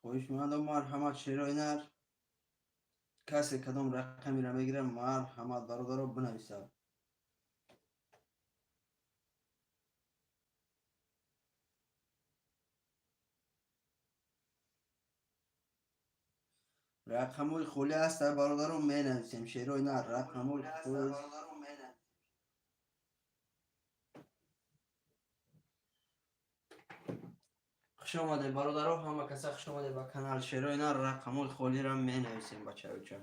Хоҳишмандо, марҳамат, шерои нар. Касе кадом рақамеро мегирад, марҳамат, бародаро, бинависад. Рақамҳои холӣ ҳаста, бародаро, менависем. Шерои нар, рақамҳои холӣ. Хуш омадед, бародаро, ҳама каса хуш омадед ба канал. Шерои нар, рақамҳои холиро менависем, бачаюча.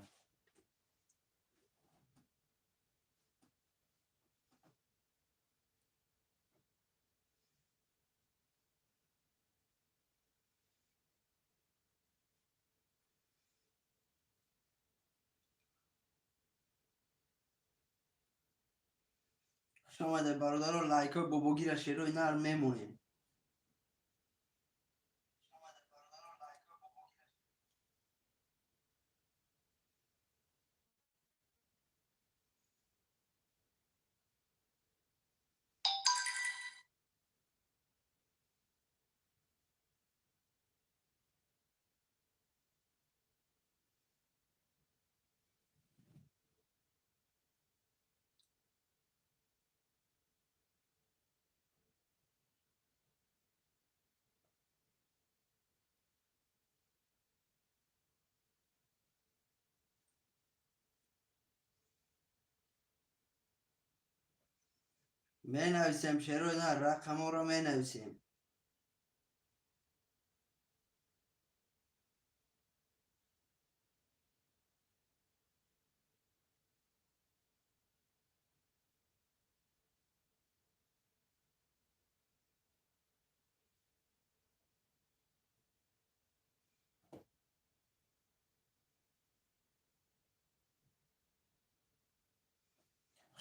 Хуш омадед, бародаро, лайкҳои бобогира, шерои нар, мемонем. Менависем, шерои нар, рақамҳоро менависем.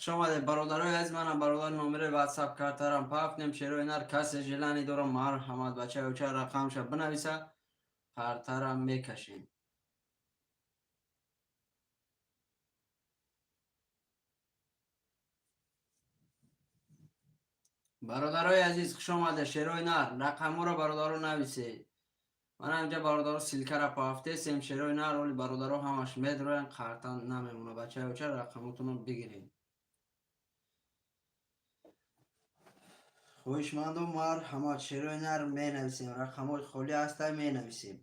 Хуш омадед, бародарои азиз. Манам, бародар, номери ватсап картарам пафтем. Шерои нар, касе желание дорам, марҳамат, бачаюча, рақамша бинависа, картарам мекашем. Бародарои азиз, хуш омадед. Шерои нар, рақамҳоро, бародаро, нависед. Мана инҷа, бародаро, ссылка ра пафтесем. Шерои нар, оли бародаро ҳамаш медроян, карта намемона. Бачаюча, рақамотонро бигиред. Хоҳишмандо, марҳамат, шерои нар, менависем. Рақамҳои холӣ ҳаста, менависем.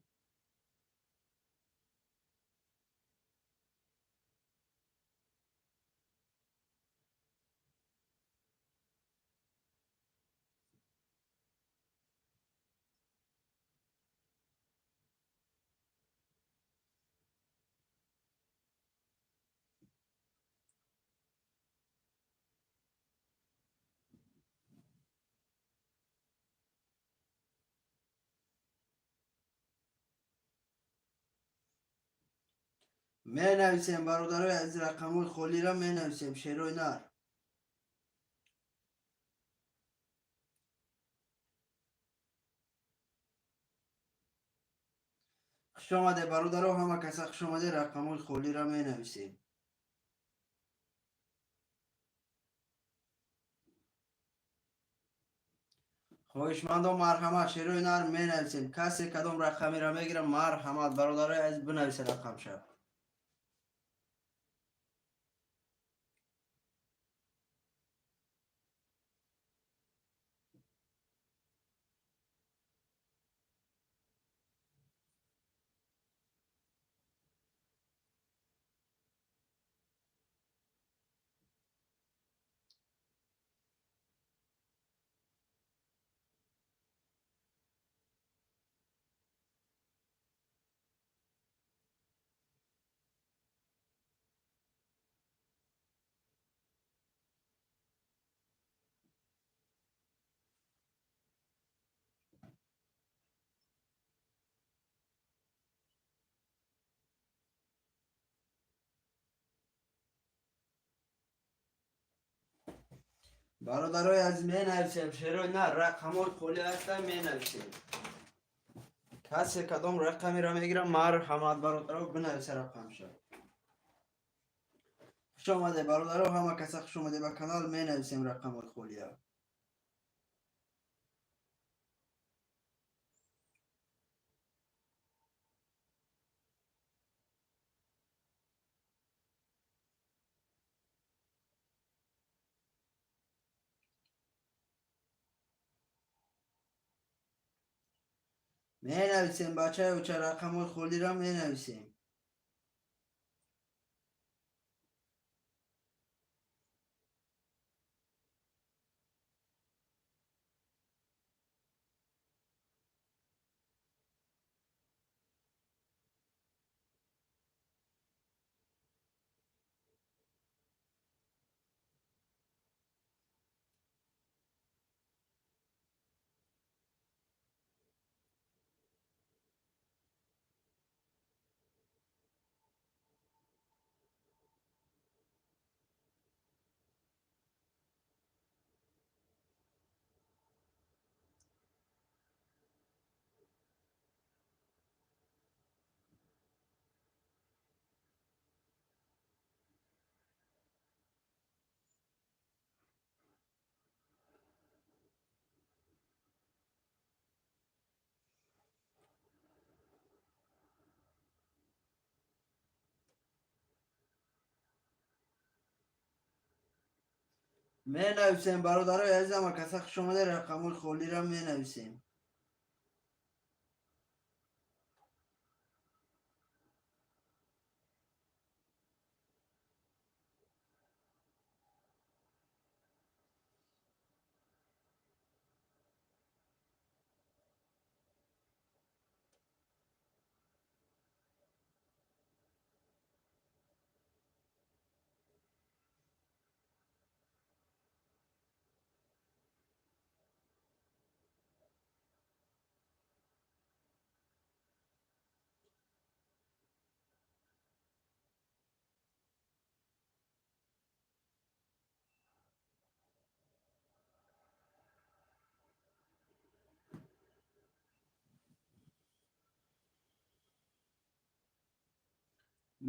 Менависем, бародарои азиз, рақамҳои холиро менависем, шерои нар. Хуш омадед, бародаро, ҳама каса хуш омадед. Рақамҳои холиро менависем. Хоҳишмандо, марҳамат, шерои нар, менависем. Касе кадом рақамеро мегирам, марҳамат, бародарои азиз, бинависа рақамша. Бародарои азиз, менависем. Шерои нар, рақамҳои холӣ ҳаста, менависем. Касе кадом рақамеро мегирам, марҳамат, бародаро, бинависа рақамша. Хуш омадед, бародаро, ҳама каса хуш омадед ба канал. Менависем рақамҳои холия. Менависем, бачаи оча, рақамҳои холиро менависем. Менависем, бародарои азизам, каса хуш омада, рақамҳои холиро менависем.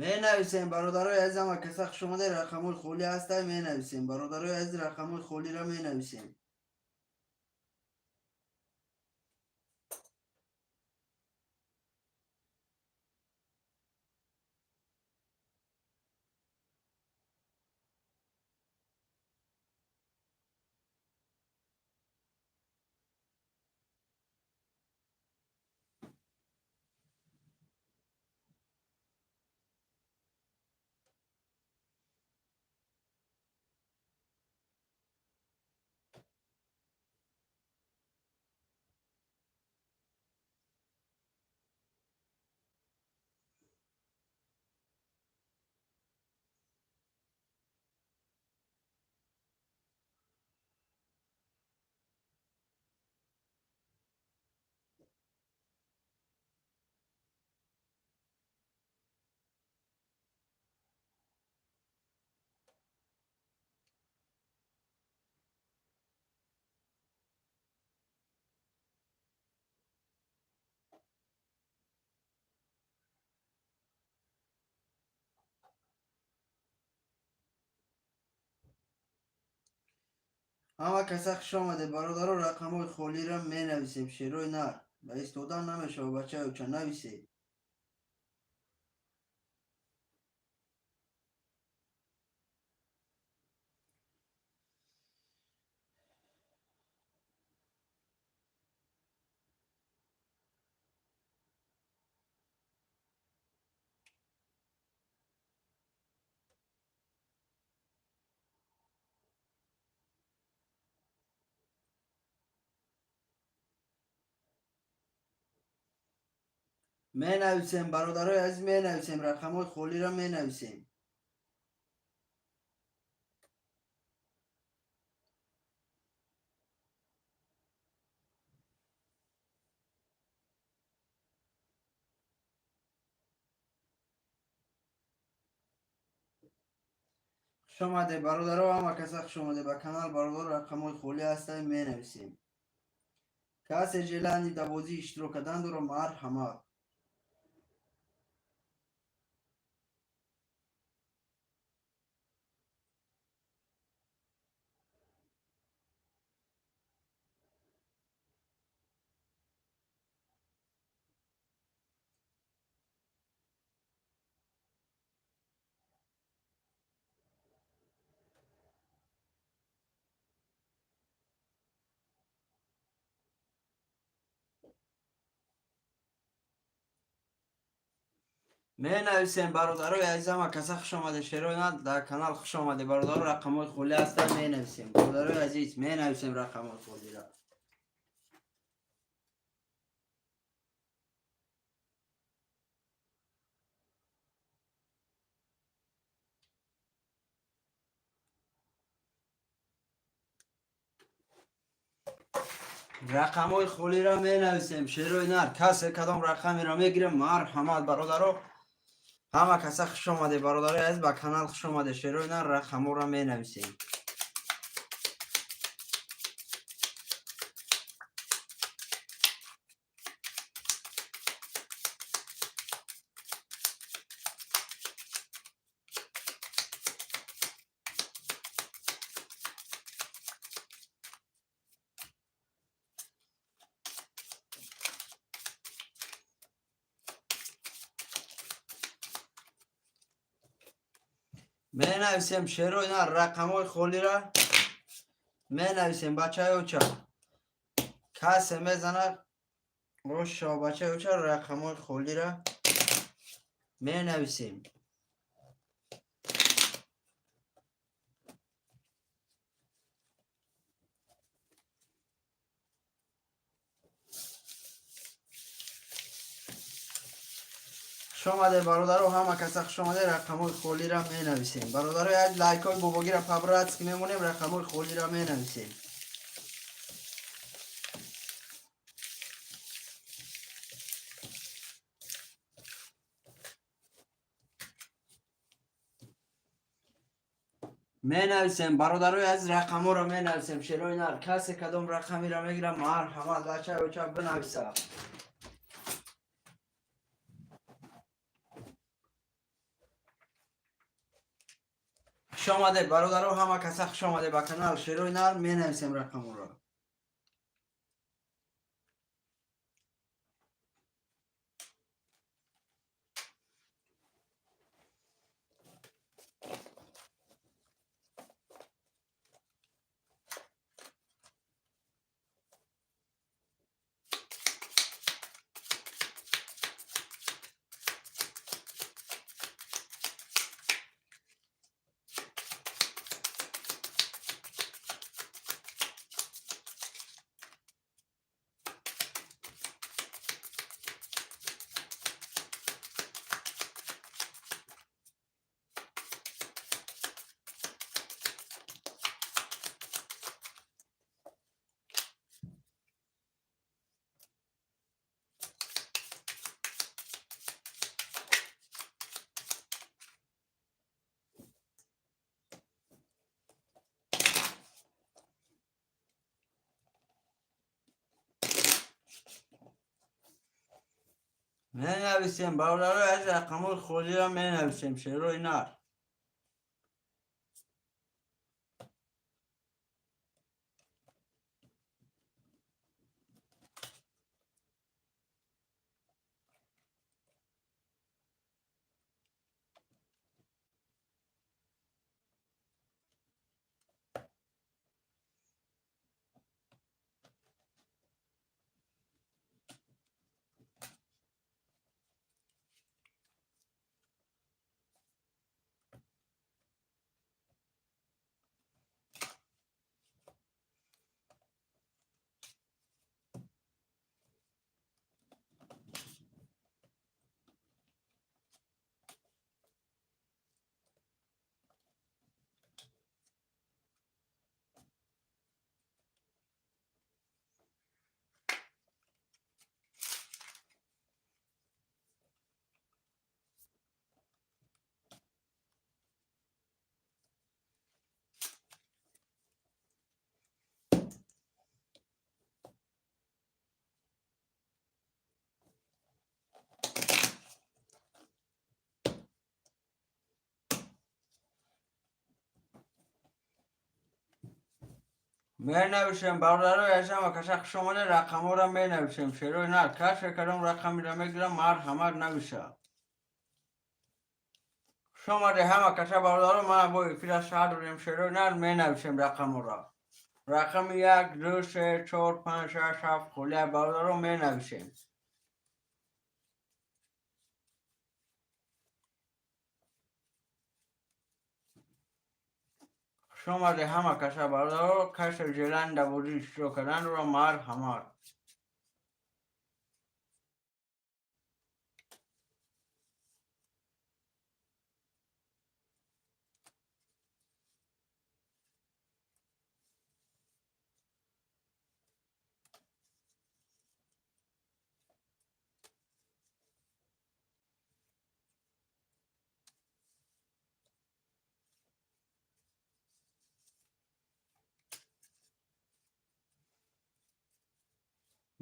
Менависем, бародарои азизам, каса хуш омада, рақамҳои холӣ ҳастай, менависем, бародарои азиз, рақамҳои холиро менависем. Ҳама каса хуш омаде, бародаро, рақамҳои холиро менависем. Шерои нар, ба истодан намешава, бачаи оча, нависед. Менависем, бародарои азиз, менависем, рақамҳои холиро менависем. Хуш омаде, бародаро, ҳама каса хуш омаде ба канал. Бародаро, рақамҳои холӣ ҳастаем, менависем. Касе желание дар бозӣ иштирок кардан дорад, марҳамат. Менависем, бародарои азиз, ҳама каса хуш омаде. Шерои нар, дар канал хуш омаде, бародаро. Рақамҳои холӣ ҳастанд, менависем, бародарои азиз, менависем рақамҳои холиро. Рақамҳои холиро менависем, шерои нар. Касе кадом рақамеро мегирем, марҳамат, бародаро. Ҳама каса хуш омаде, бародарои азиз, ба канал хуш омаде. Шерои нар, рақамҳоро менависем. Менависем, шерои нар, рақамҳои холиро менависем, бачаи оча. Касе мезана, ошо, бачаи оча, рақамҳои холиро менависем. Хушомаде, бародаро, ҳама каса хушомаде. Рақамҳои холиро менависем, бародаро. Як лайкҳои бобогиро по-братски мемонем, рақамҳои холиро менависем. Менависем, бародарои азиз, рақамҳоро менависем, шерои нар. Касе кадом рақамеро мегирам, марҳамат, бачаи оча, бинависа. Хушомадед, бародаро, ҳама каса хушомадед ба канал. Шерои нар, менависем рақамҳоро. Менависем, бародарои азиз, рақамҳои холиро менависем, шерои нар. Менависем, бародарои азиз, ҳама каса хушомадед. Рақамҳоро менависем, шерои нар. Касе кадом рақамеро мегирам, марҳамат, нависа. Хушомадед, ҳама каса, бародаро. Мана бо эфира сар дорем, шерои нар. Менависем рақамҳоро. Рақами як, ду, се, чор, панҷ, шаш, ҳафт холия, бародаро, менависем. Хуш омаде ҳама каса, бародаро. Касе желание дар бозӣ иштирок кардан дора, марҳамат.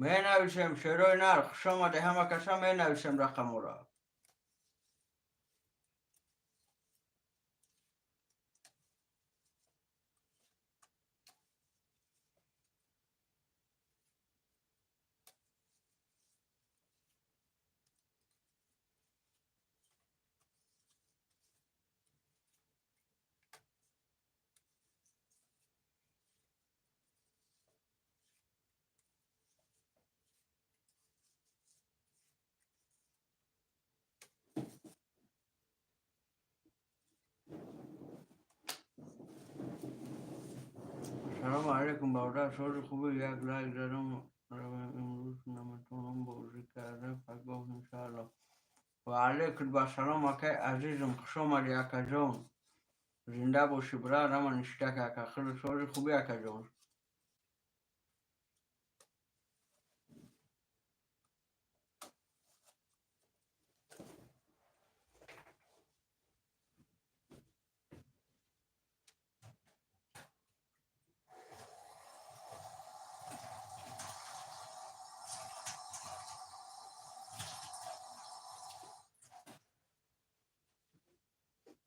Менависем, шерои нар. Хуш омаде ҳама каса. Менависем рақаморо. Салому алейкум, бародар, сози хуби? Як лайк задам. Имрӯз наметавонам бозӣ карда, пагоҳ иншаалло. Ва алейкум басалом, акай азизам, хуш омадӣ, акаҷон, зинда бошӣ, брат. Ама ништяк, ака, хеле сози хуби, акаҷон.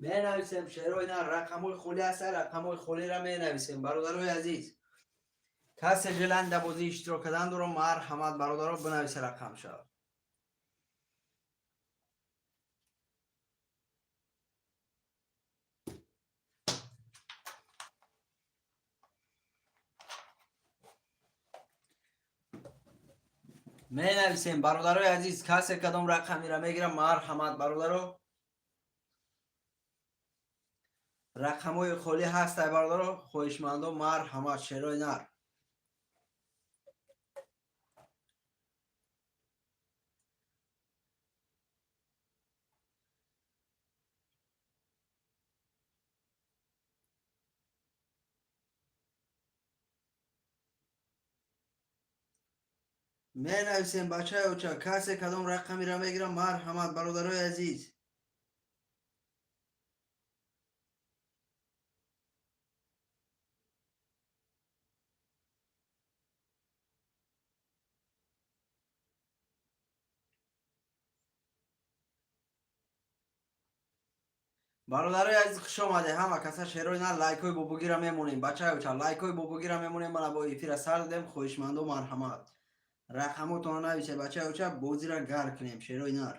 Менависем, шерои нар, рақамҳои холӣ ҳаста, рақамҳои холиро менависем, бародарои азиз. Касе желание дар бозӣ иштирок кардан дорам, марҳамат, бародаро, бинависа рақам шавад. Менависем, бародарои азиз. Касе кадом рақамеро мегирам, марҳамат, бародаро. Рақамҳои холӣ ҳастай, бародаро, хоҳишмандо, марҳамат, шерои нар. Менависем, бачаи оча. Касе кадом рақамеро мегирам, марҳамат, бародарои азиз. Бародарои азиз, хуш омаде ҳама каса. Шерои нар, лайкҳои бобогира мемонем, бачаи оча, лайкҳои бобогира мемонем. Мана, бо эфира сар додем. Хоҳишмандо, марҳамат, рақамотонро нависе, бачаи оча, бозира гар кунем, шерои нар.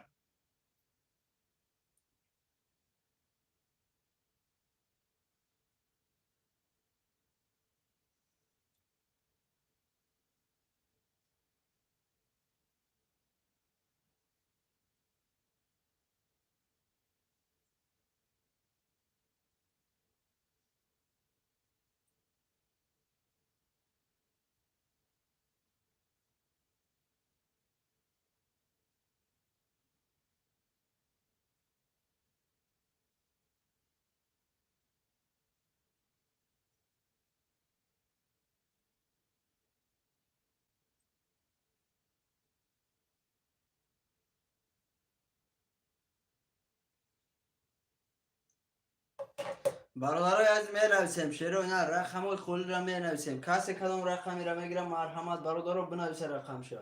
Бародарои азиз, менависем, шерои нар, рақамҳои холиро менависем. Касе кадом рақамеро мегирам, марҳамат, бародаро, бинависа рақамша.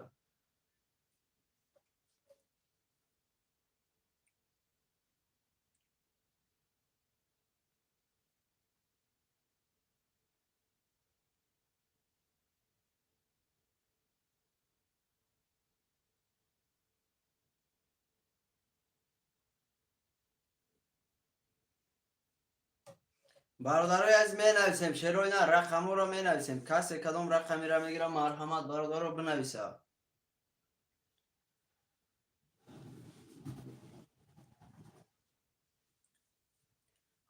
Бародарои азиз, менависем, шерои нар, рақамҳоро менависем. Касе кадом рақамеро мегирам, марҳамат, бародаро, бинависа.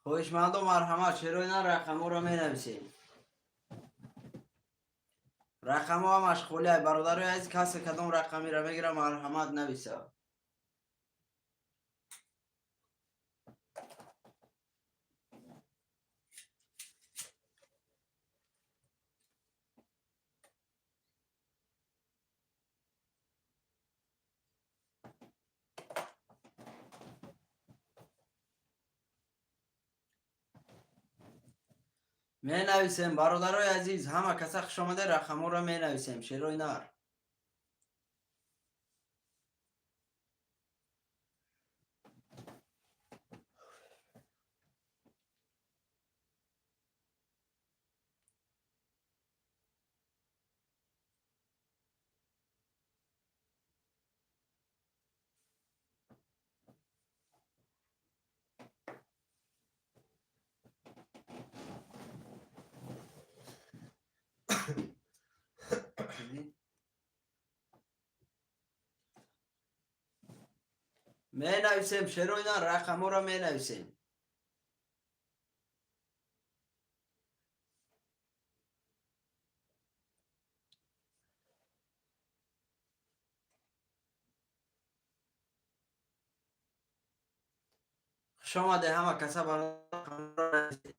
Хоҳишмандо, марҳамат, шерои нар, рақамҳоро менависем. Рақамҳо ҳамаш холиай, бародарои азиз. Касе кадом рақамеро мегира, марҳамат, нависа. Менависем, бародарои азиз. Ҳама каса хушомада. Рақамҳоро менависем, шерои нар. Менависем, шерои нар, рақамҳоро менависем. Хушомаде ҳама каса, бародаро.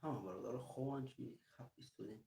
Ҳама бародаро хованд чи хап истодем?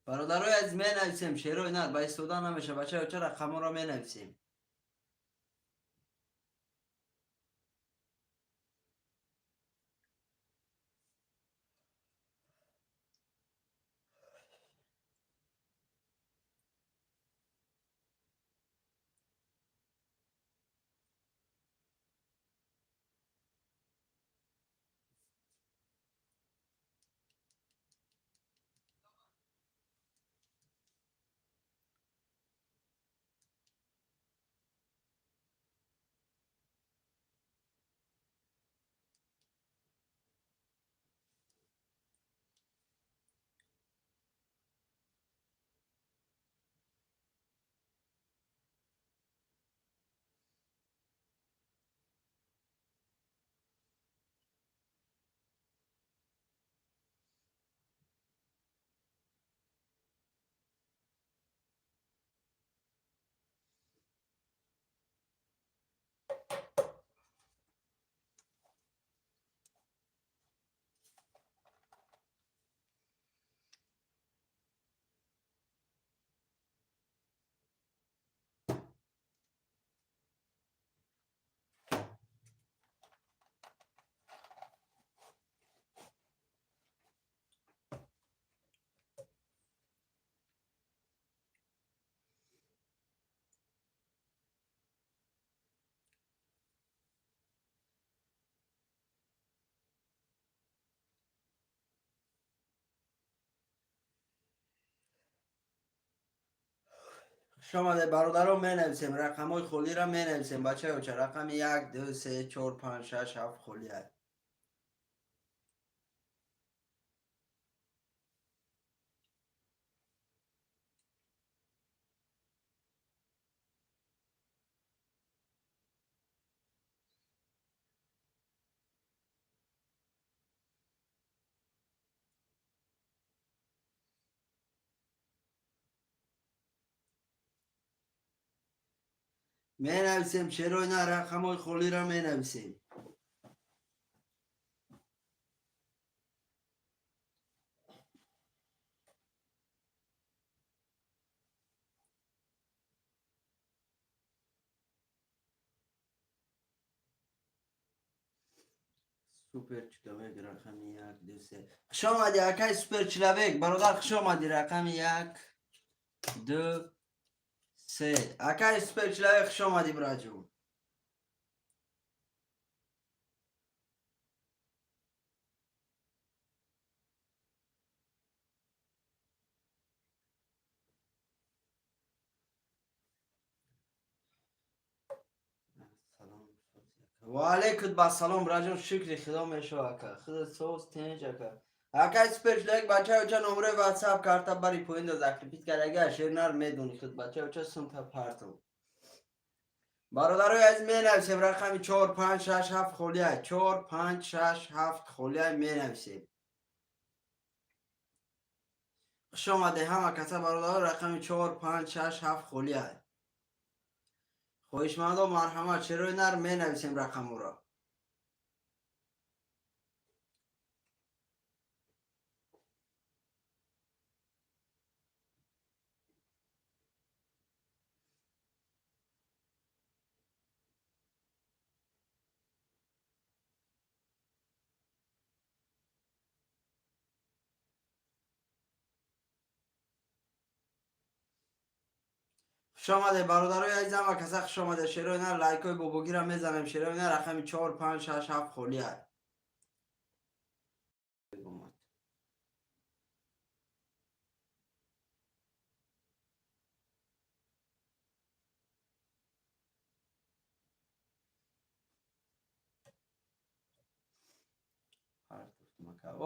Бародарои азиз, менависем, шерои нар, ба истода намеша. Бачаё, ча рақамҳоро менависем. Хушомаде, бародаро, менависем рақамҳои холиро, менависем, бачаёча. Рақами як, ду, се, чор, панҷ, шаш, ҳафт холия. Менависем, чаро на, рақамҳои холиро менависем. Супер человек, рақами як, ду, се. Хуш омадӣ, акай супер человек, бародар, хуш омадӣ. Рақами як, ду, се. Акай супер человек, хуш омадӣ, браҷон. Ва алейкум басалом, браҷон, шукри худо мешава, ака. Худо соз, тинҷ, ака. Акай супер человек, бачаёча, номерои ватсап карта бари поинда закрепить карда, шернар медони худ, бачаёча, сумта партов. Бародарои азиз, менависем рақами чор, панҷ, шаш, ҳафт холия. Чор, панҷ, шаш, ҳафт холия менависем. Хуш омаде ҳама каса, бародаро, рақами чор, панҷ, шаш, ҳафт холия. Хоҳишмандо, марҳамат, шерои нар, менависем рақамҳоро. Хуш омаде, бародарои азиз, ҳама каса хуш омаде. Шерои нар, лайкҳои бобогиро мезанем. Шерои нар, рақами чор, панҷ, шаш, ҳафт холия. Омад.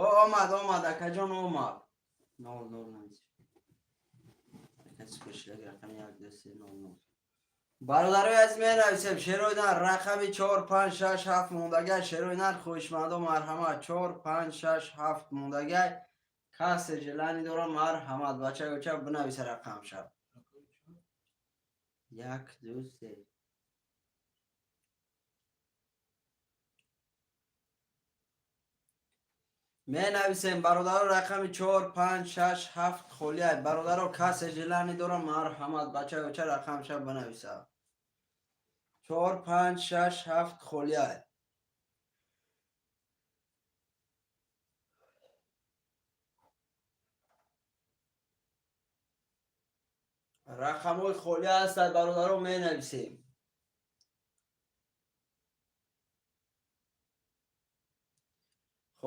О, омад, омад, акаҷон, омад. Нол нол навис. Рақами як, ду, се, нол нол. Бародарои азиз, менависем, шерои нар, рақами чор, панҷ, шаш, ҳафт мондагай. Шерои нар, хоҳишмандо, марҳамат, чор, панҷ, шаш, ҳафт мондагай. Касе желание дора, марҳамат, бачаёча, бинависа рақамша. Як, ду, се. Менависем, бародаро, рақами чор, панҷ, шаш, ҳафт холиай. Бародаро, касе желание дора, марҳамат, бачаёча, рақамша бинависа. Чор, панҷ, шаш, ҳафт холиай. Рақамҳои холӣ ҳастад, бародаро, менависем.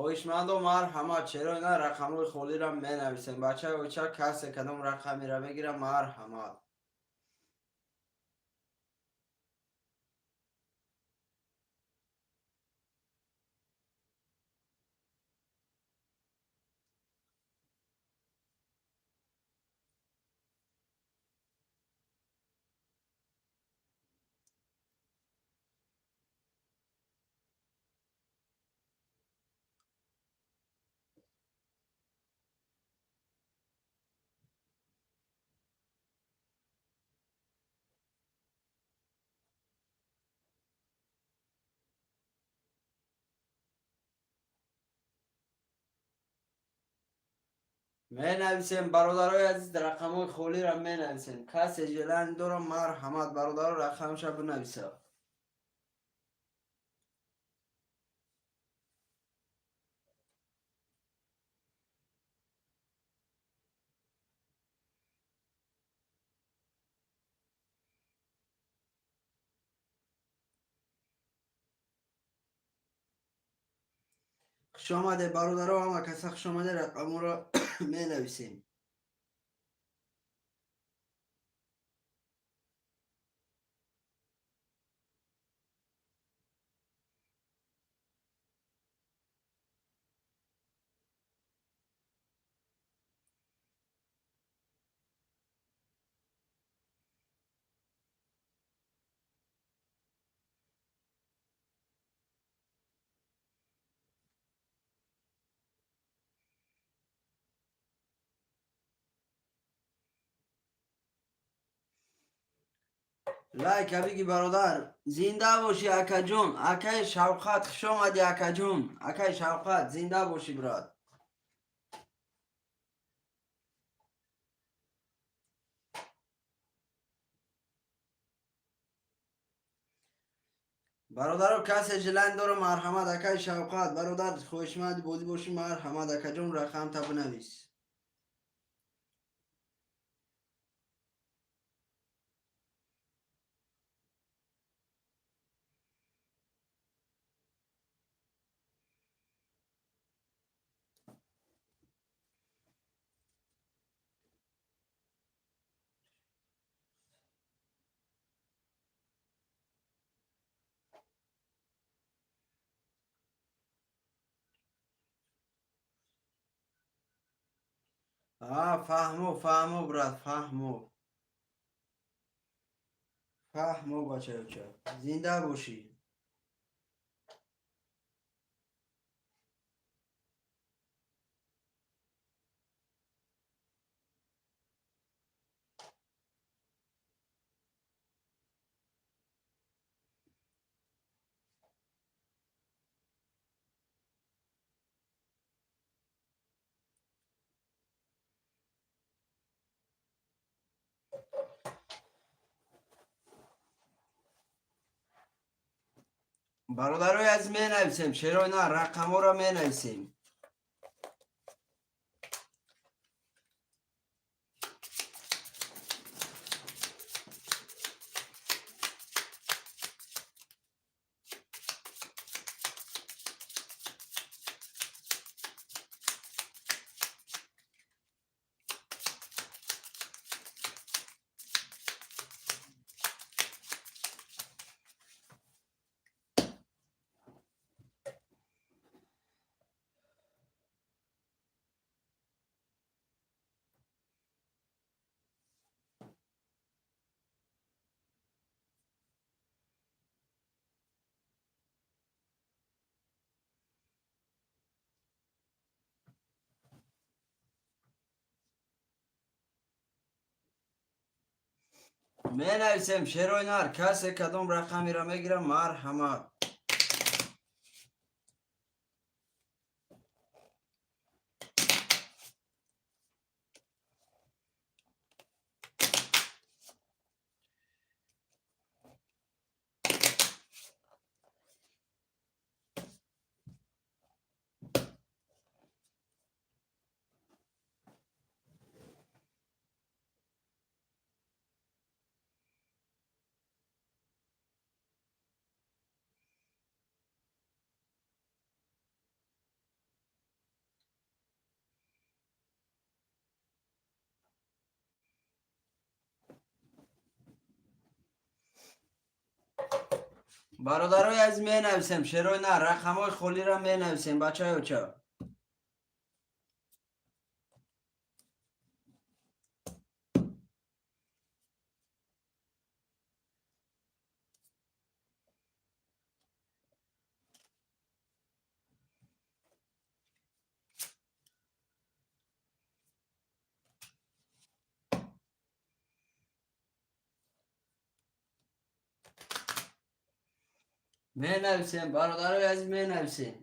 Хоҳишмандо, марҳамат, чаро на, рақамҳои холиро менависем. Бачаёча, касе кадом рақамеро мегира, марҳамат. Менависем, бародарои азиз, рақамҳои холиро менависем. Касе желание дора, марҳамат, бародаро, рақамша бинависа. Хуш омаде, бародаро, ҳама каса хуш омаде. Рақамҳоро менависем. Лайк биги, бародар. Зинда бошӣ, акаҷон. Акаи Шавқат, хуш омадӣ, акаҷон. Акаи Шавқат, зинда бошӣ, брат. Бародаро, касе желание дора, марҳамат. Акаи Шавқат, бародар, хоҳишманди бозӣ бошӣ, марҳамат, акаҷон, рақамта бинавис. Фаҳмо, фаҳмо, брат, фаҳмо, фаҳмо, бачаёча, зинда бошӣ. Бародарои азиз, менависем, шерои на, рақамҳоро менависем. Менависем, шерои нар, касе кадом рақамеро мегирам, марҳамат. Бародарои азиз, менависем, шерои нар, рақамҳои холиро менависем, бачаёча. Менависем, бародарои азиз, менависем.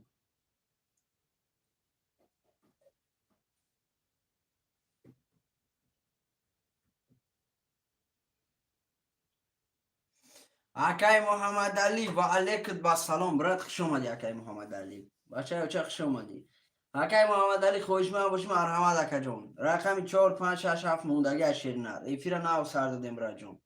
Акай Муҳаммадалӣ, ва алейкум басалом, брат, хуш омадӣ, акай Муҳаммадалӣ. Бачаёча, хуш омадӣ, акай Муҳаммадалӣ. Хоҳишманд бошӣ, марҳамат, акаҷон. Рақами чор, панҷ, шаш, ҳафт мондагӣ аз шеринар. Эфира нав сар додем, братҷон.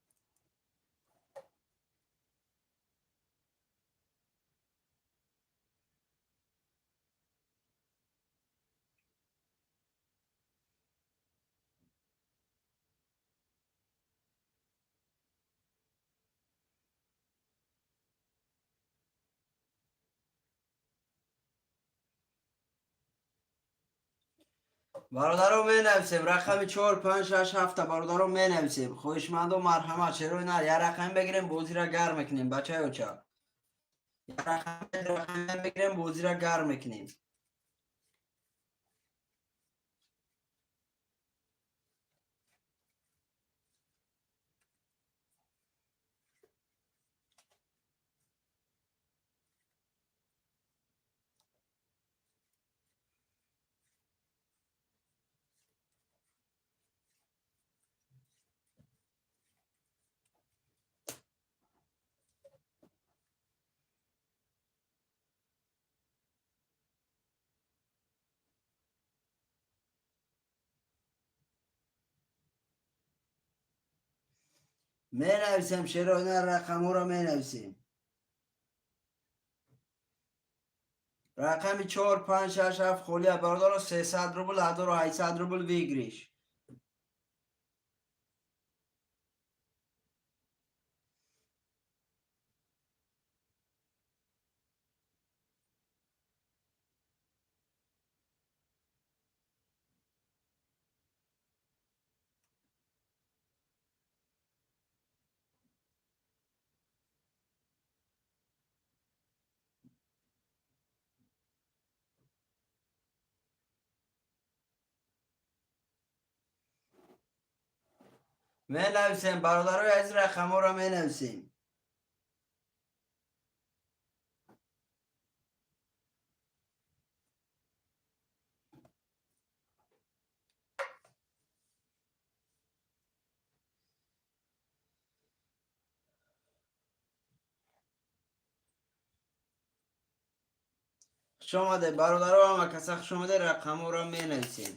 Бародаро, менависем рақами чор, панҷ, шаш, ҳафта. Бародаро, менависем, хоҳишмандо, марҳамат. Шерои нар, як рақам бигирем, бозира гарм мекунем, бачаёча. Як рақам бигирем, бозира гарм мекунем. Менависем, шерои нар, рақамҳоро менависем. Рақами 4, 5, 6, 7 холия, бародаро, 300 рубл, 1800 рубл выигрыш. Менависем, бародарои азиз, рақамҳоро менависем. Хуш омаде, бародаро, ҳама каса хуш омаде. Рақамҳоро менависем.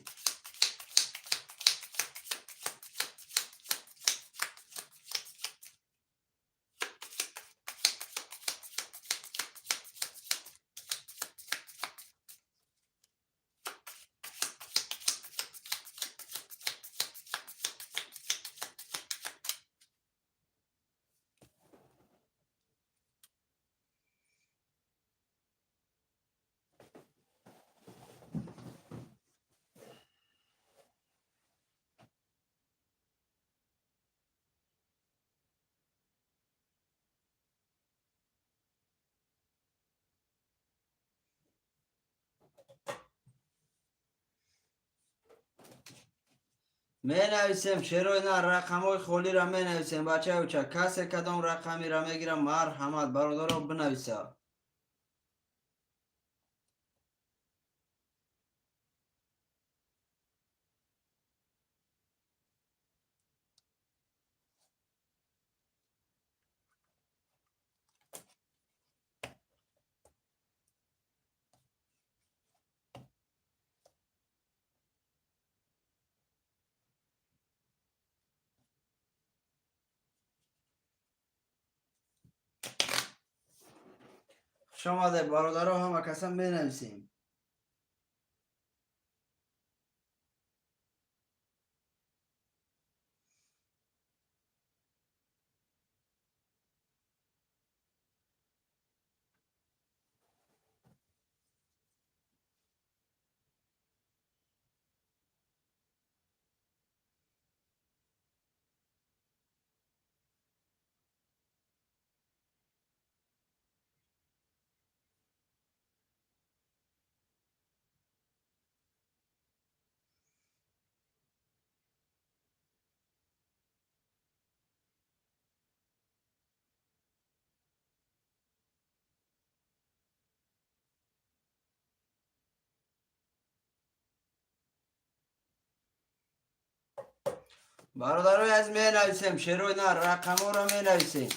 Менависем, шерои нар, рақамҳои холиро менависем, бачаюча. Касе кадом рақамиро мегирам, марҳамат, бародаро, бинависа. Хуш омаде, бародаро, ҳама каса менависем. Бародарои аз, менависем, шерои нар, рақамҳоро менависем.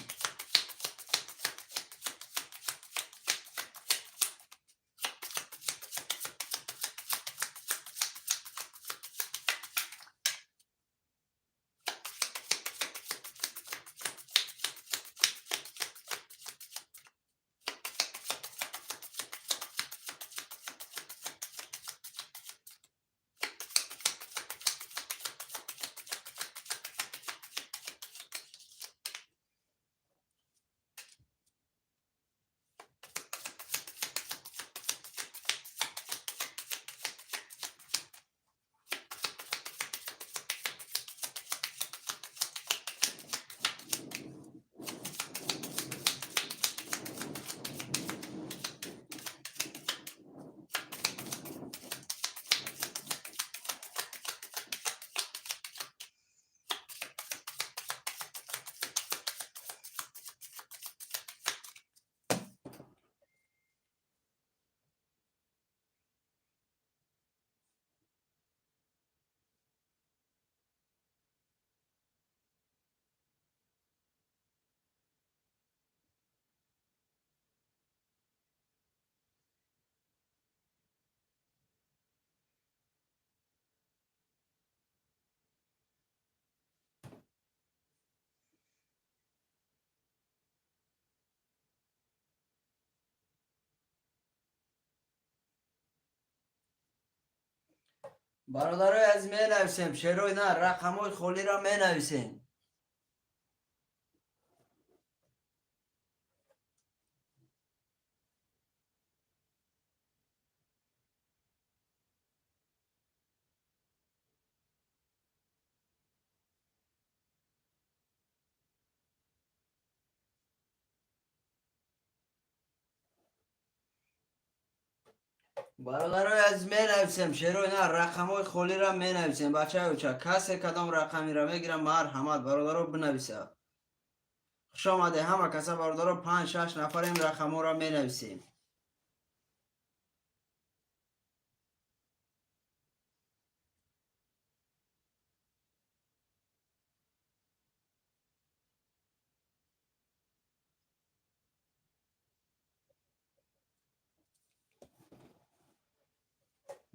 Бародарои азиз, менависем, шерои нар, рақамҳои холиро менависем. Бародарои азиз, менависем, шерои нар, рақамҳои холиро менависем. Бачаи оча, касе кадом рақамиро мегирам, марҳамат, бародаро, бинависа. Хуш омаде ҳама каса, бародаро. Панҷ шаш нафарем, рақамҳоро менависем.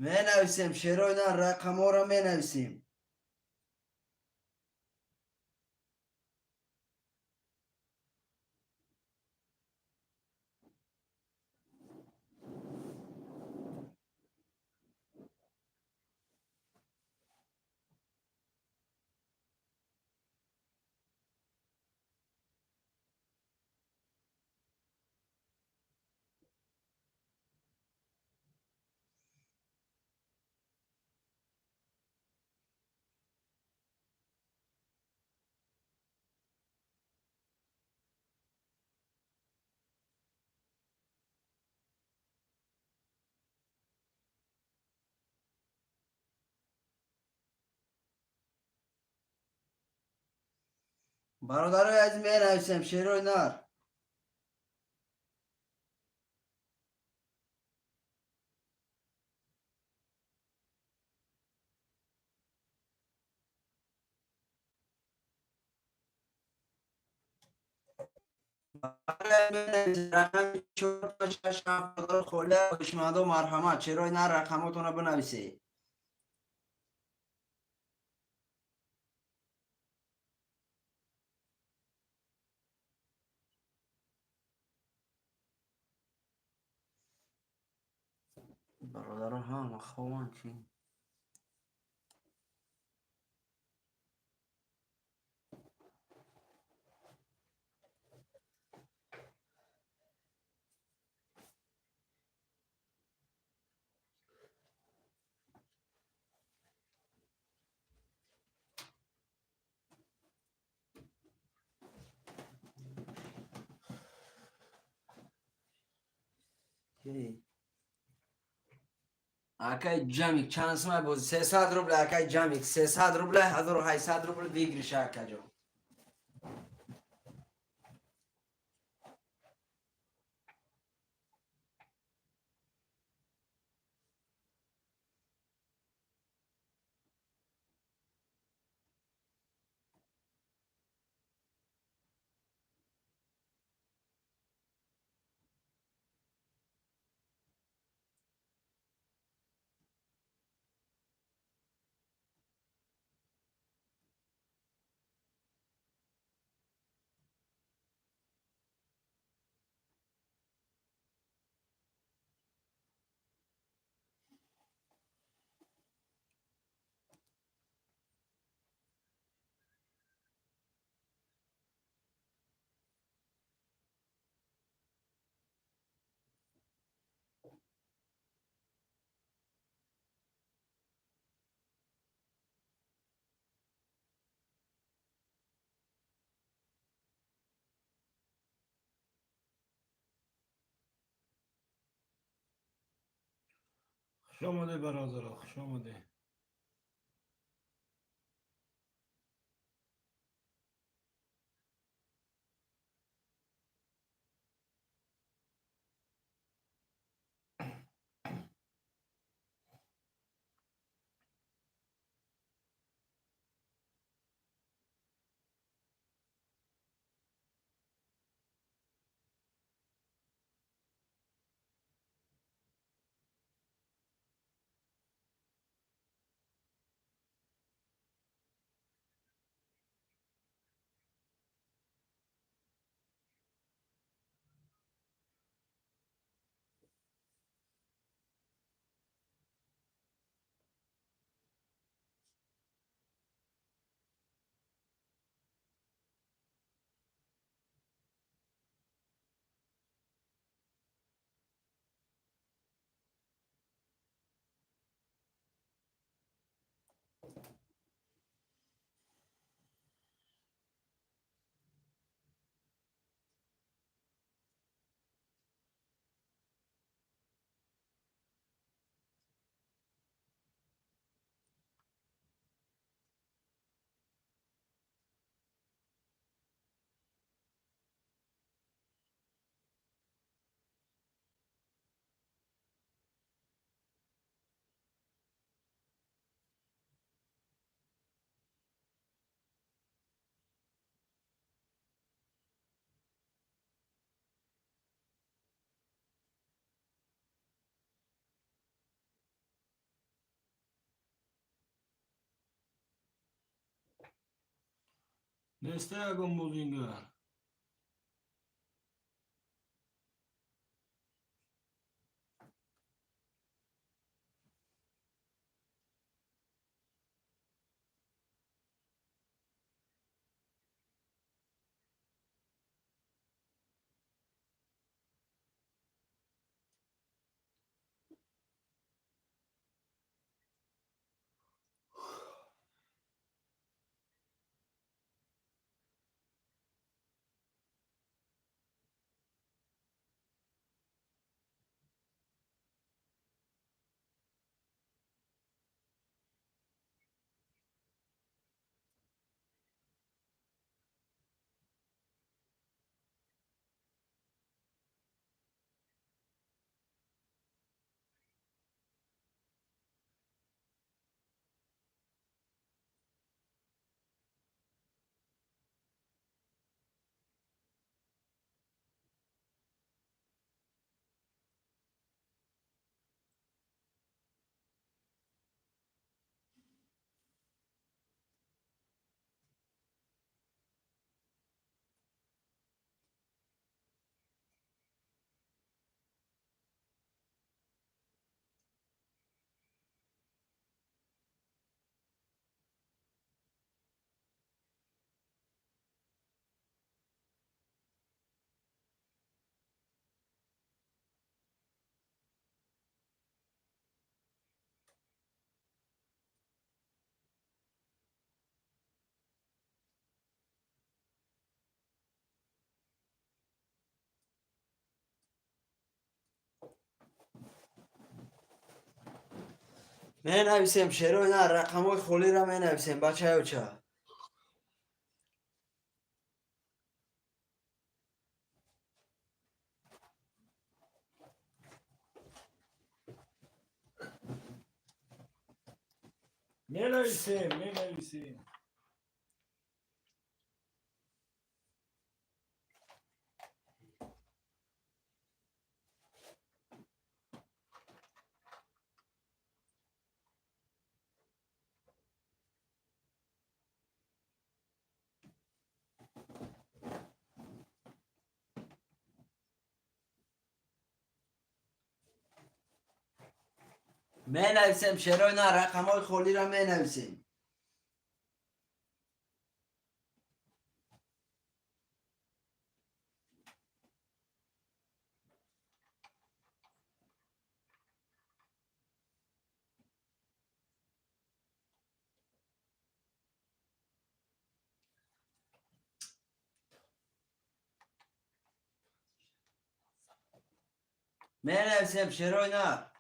Менависем, шерои нар, рақамҳоро менависем. Бародарои азиз, менависем, шерои нар. Рақами 4 6 7 холи хоҳишмандо, марҳамат, шерои нар, рақамотонро бинависед. Бародаро ҳама хобанд чӣ? Акай Ҷамик, чанд сумай бози? 300 рубля, акай Ҷамик, 300 рубля, 1800 рубл выигрыш, акаҷон. Хуш омаде, бародаро, хуш омаде. Неста ягон бозингар. Менависем, шерои нар, рақамҳои холиро менависем, бачаёча. Менависем, менависем. Менависем, шерои нар, рақамҳои холиро менависем. Менависем, шерои нар.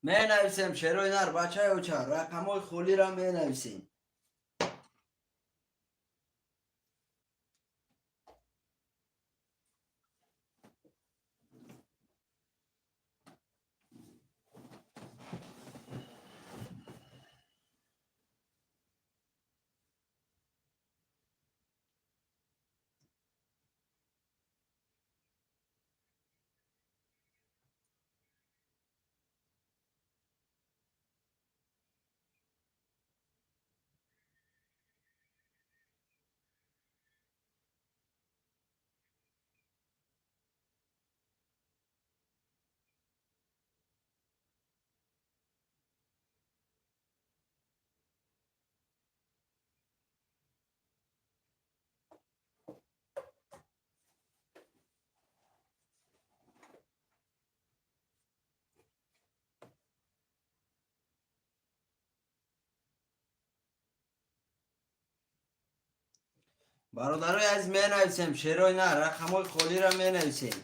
Менависем, шерои нар, бачаёча, рақамҳои холиро менависем. Бародарои азиз, менависем, шерои нар, рақамҳои холиро менависем.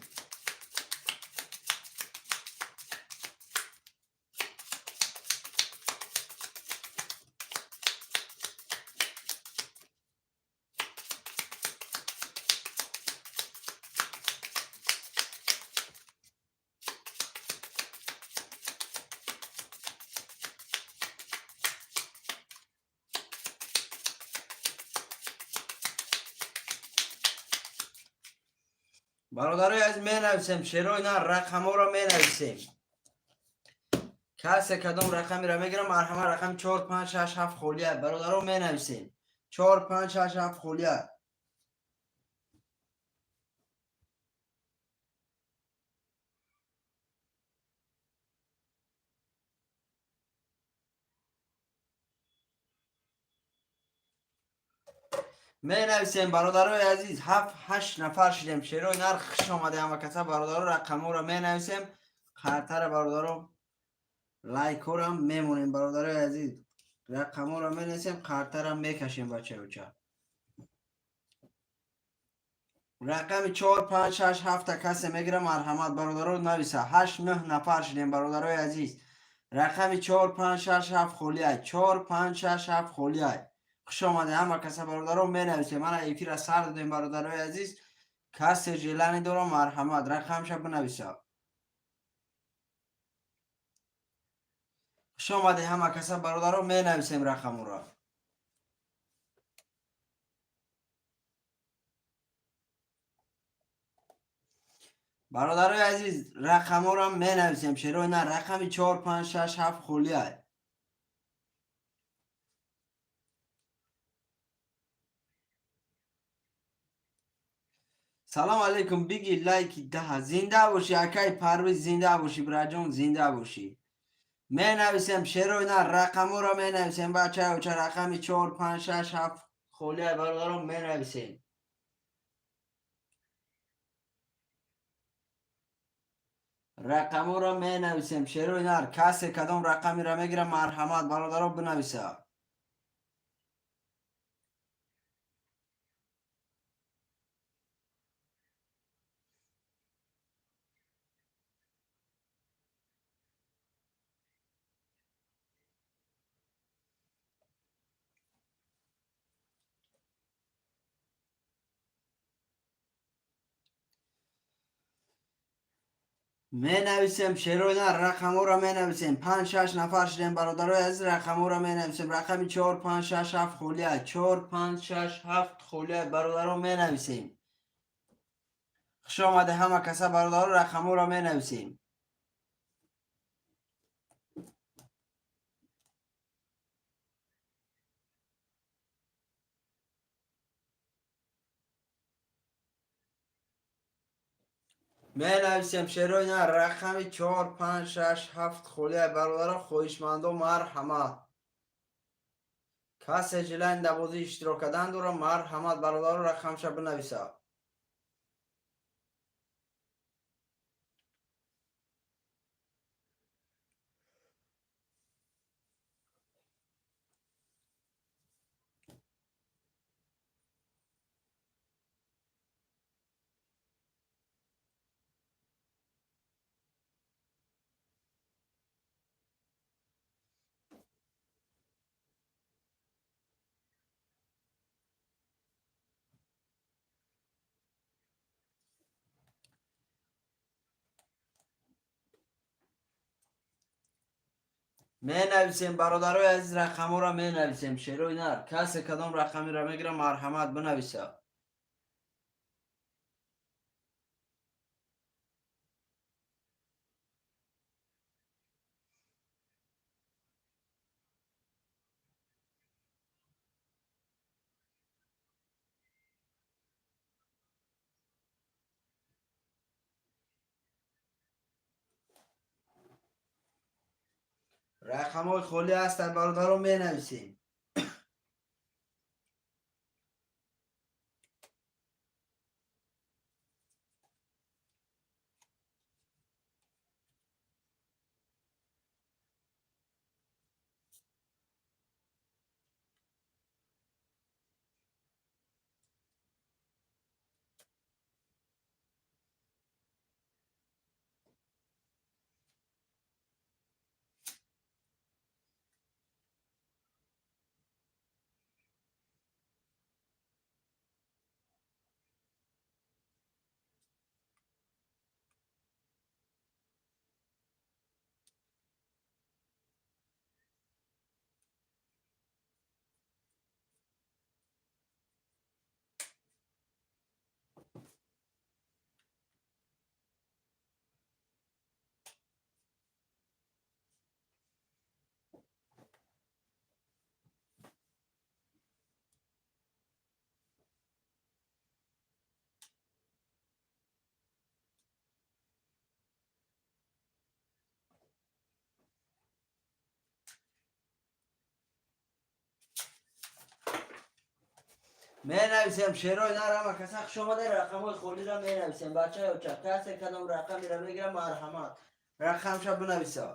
Бародарои азиз, менависем, шерои нар, рақамҳоро менависем. Касе кадом рақамеро мегирам, марҳамат. Рақами 4, 5, 6, 7 холия, бародаро, менависем. 4, 5, 6, 7 холия. Менависем, бародарои азиз. Ҳафт, ҳашт нафар шидем. Шерои нар, хуш омаде ҳама каса, бародаро. Рақамҳоро менависем, қартара, бародаро, лайкҳорам мемонем. Бародарои азиз, рақамҳоро менависем, қартарам мекашем, бачаюча. Рақами 4, 5, 6, 7 касе мегирам, марҳамат, бародаро, нависа. Ҳашт, нӯҳ нафар шидем, бародарои азиз. Рақами 4, 5, 6, 7 холиай. 4, 5, 6, 7 холиай. Хуш омаде ҳама каса, бародаро, менависем. Мана эфира сар додем, бародарои азиз. Касе желание дорам, марҳамат, рақамша бинависа. Хуш омаде ҳама каса, бародаро, менависем рақамуро. Бародарои азиз, рақамҳоро менависем. Шерои на, рақами 4, 5, 6, 7 холиай. Салом алейкум, биги, лайки 10. Зинда бошӣ, акай Парвиз, зинда бошӣ, бираҷон, зинда бошӣ. Менависем, шерои на, рақамҳоро менависем, бачаюча. Рақами 4, 5, 6, 7 холиай, бародаро, менависем. Рақамҳоро менависем, шерои нар. Касе кадом рақамеро мегирам, марҳамат, бародаро, бинависа. Менависем, шерои нар, рақамҳоро менависем. Панҷ, шаш нафар шудем, бародарои азиз, рақамҳоро менависем. Рақами 4, 5, 6, 7 холия. 4, 5, 6, 7 холия, бародаро, менависем. Хуш омаде ҳама каса, бародаро, рақамҳоро менависем. Менависем, шерои нар, рақами 4, 5, 6, 7 холия, бародаро. Хоҳишмандо, марҳамат. Касе желание дар бозӣ иштирок кардан дорам, марҳамат, бародаро, рақамша бинависа. Менависем, бародарои азиз, рақамҳоро менависем, шерои нар. Касе кадом рақамеро мегирам, марҳамат, бинависа. Рақамҳои холӣ ҳастанд, бародаро, менависем. Менависем, шерои нар, ҳама каса хуш омада. Рақамҳои холиро менависем, бачаи оча. Касе кадом рақамеро мегирам, марҳамат, рақамша бинависа.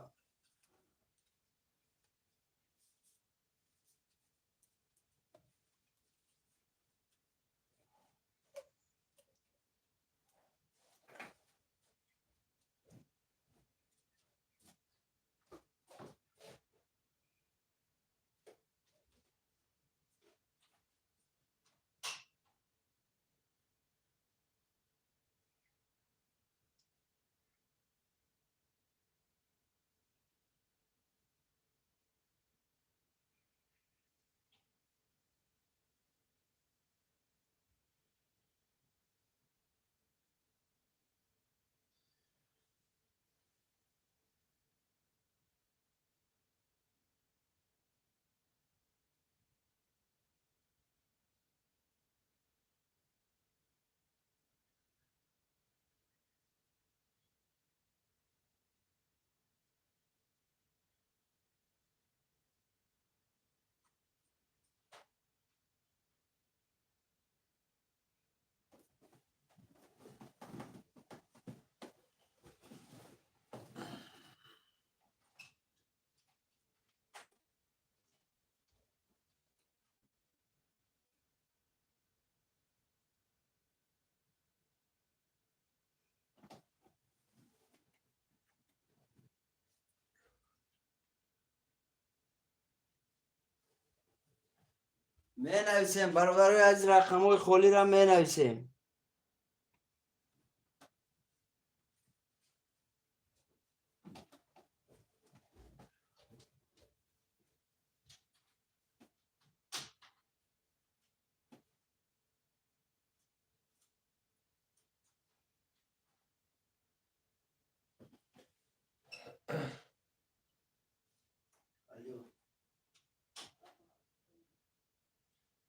Менависем, бародарои азиз, рақамҳои холиро менависем.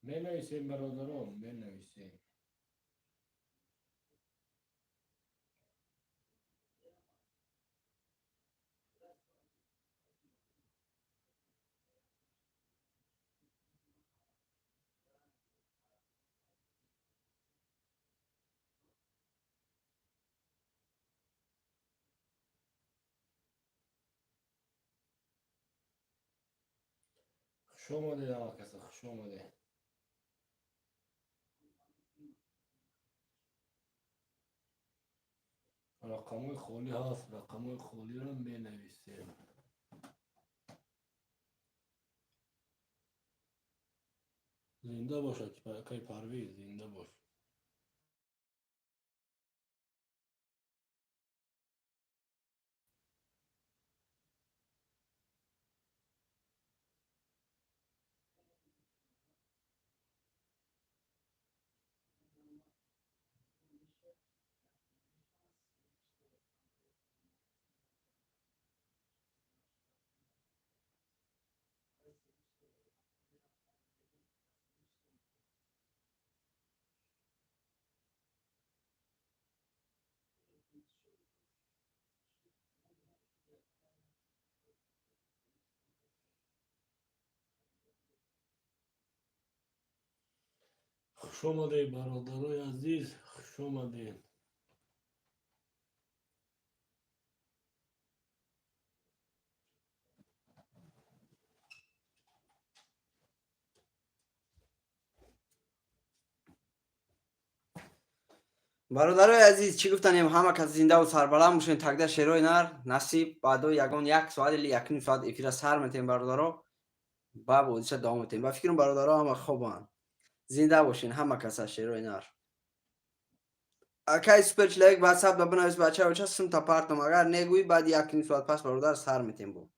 Менависем, бародарон, менависем. Хуш омадед, ҳама каса хуш омадед. Рақамҳои холӣ ҳаст, рақамҳои холиро менависем. Зинда бошад акай Парвиз, зинда бош. Хуш омадед, бародарои азиз, хуш омадед. Бародарои азиз, чӣ гуфтанем, ҳама кас зиндаву сарбаланд бошен. Тогда, шерои нар, насиб, баъдо ягон як соат или 1,5 соат эфира сар метем, бародаро, ба бозиша давом метем. Ба фикрам, бародаро ҳама хобанд. Зинда бошен ҳама каса, шерои нар. Акай Супер Человек, ватсап да бинавис, бача оча, сумта партам. Агар негӯӣ, баъди 1,5 соат пас, бародар, сар метем бо.